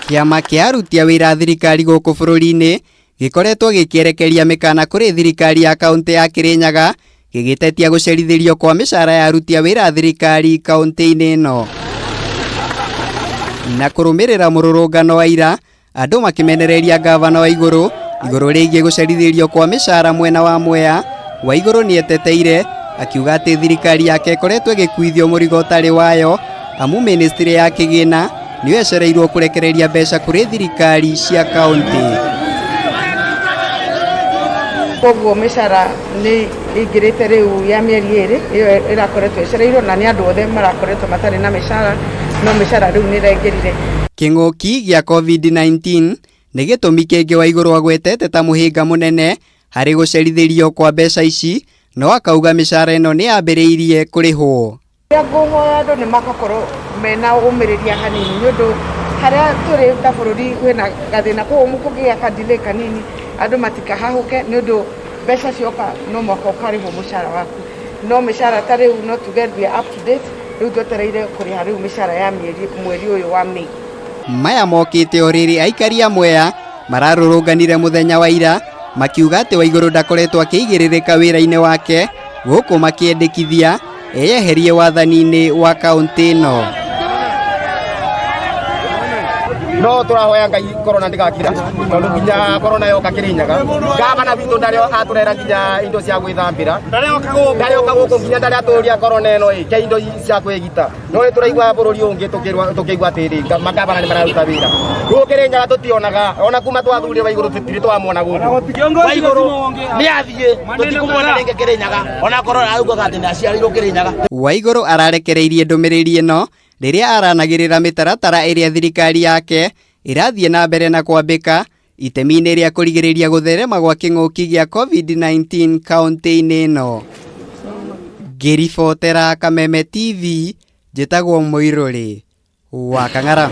Kĩama kĩa aruti a wĩra a thirikari gũkũ bũrũri-inĩ gĩkoretwo gĩkĩerekeria mĩkana kũrĩ thirikari ya kaũntĩ ya Kĩrĩnyaga gĩgĩtetia gũcerithĩrio kwa mĩcara ya aruti a wĩra a thirikari kaũntĩ-inĩ ĩno. Na kũrũmĩrĩra mũrũrũngano wa ira, andũ makĩmenereria ngavana wa igũrũ igũrũ rĩgiĩ gũcerithĩrio kwa mĩcara mwena wa Mwea, wa igũrũ nĩeteteire akiuga atĩ thirikari yake ĩkoretwo ĩgĩkuithio mũrigo ũtarĩ wayo amu mĩnĩstrĩ ya kĩgĩna nĩyo ĩcereirwo kũrekereria mbeca kũrĩ thirikari cia kaũntĩ. Koguo mĩcara nĩ ĩingĩrĩte rĩu ya mĩeri ĩrĩ ĩyo ĩrakoretwo ĩcereirwo na nĩ andũ othe marakoretwo matarĩ na mĩcara no mĩcara rĩu nĩ ĩraingĩrire. Kĩng'ũki gĩa COVID-19 nĩ gĩtũmi kĩngĩ Waigũrũ agwetete ta mũhĩnga mũnene harĩ gũcerithĩrio kwa mbeca ici, no akauga mĩcara ĩno nĩ yambĩrĩirie kũrĩhwo. Ũrĩa ngũhoya andũ nĩ magakorwo mena ũmĩrĩria hanini nĩ ũndũ harĩa tũrĩ ta bũrũri kwĩna gathĩna koguo kũngĩgĩa ka delay kanini andũ matikahahũke nĩ ũndũ mbeca cioka no mũhaka ũkarĩhwo mũcara waku. No mĩcara ta rĩu no tuge we are up to date rĩu twetereire kũrĩha rĩu mĩcara ya mĩeri mweri ũyũ wa May. Maya mokĩte o rĩrĩ aikari a Mwea mararũrũnganire mũthenya wa ira makiuga atĩ Waigũrũ ndakoretwo akĩigĩrĩrĩka wĩra-inĩ wake gũkũ makĩendekithia eyeherie wathani-inĩ wa kaũntĩ ĩno. No tũrahoya Ngai korona ndĩgakira tondũ nginya korona yoka Kĩrĩnyaga gavana witũ ndarĩ atũrera nginya indo cia gwĩthambĩra, ndarĩ oka gũkũ nginya ndarĩ atũria korona ĩno ĩ ke indo cia kwĩgita. No nĩ tũraigua bũrũri ũngĩ tũkĩigua atĩrĩ magavana nĩ mararuta wĩra gũkũ Kĩrĩnyaga tũtionaga ona kuma twathurire Waigũrũ tũtirĩ twamwona gũkũ. Waigũrũ nĩ athiĩ tũtikũmwona rĩngĩ Kĩrĩnyaga ona korwo araugaga atĩ nĩ aciarĩirwo Kĩrĩnyaga. Waigũrũ ararekereirie ndũmĩrĩri ĩno rĩrĩa aranagĩrĩra mĩtaratara ĩrĩa thirikari yake ĩrathiĩ na mbere na kwambĩka itemi-inĩ rĩa kũrigĩrĩria gũtherema gwa kĩng'ũki gĩa COVID-19 kaũntĩ-inĩ ĩno. Ngĩribotera Kameme TV, njĩtagwo Mũirũrĩ wa Kang'ara.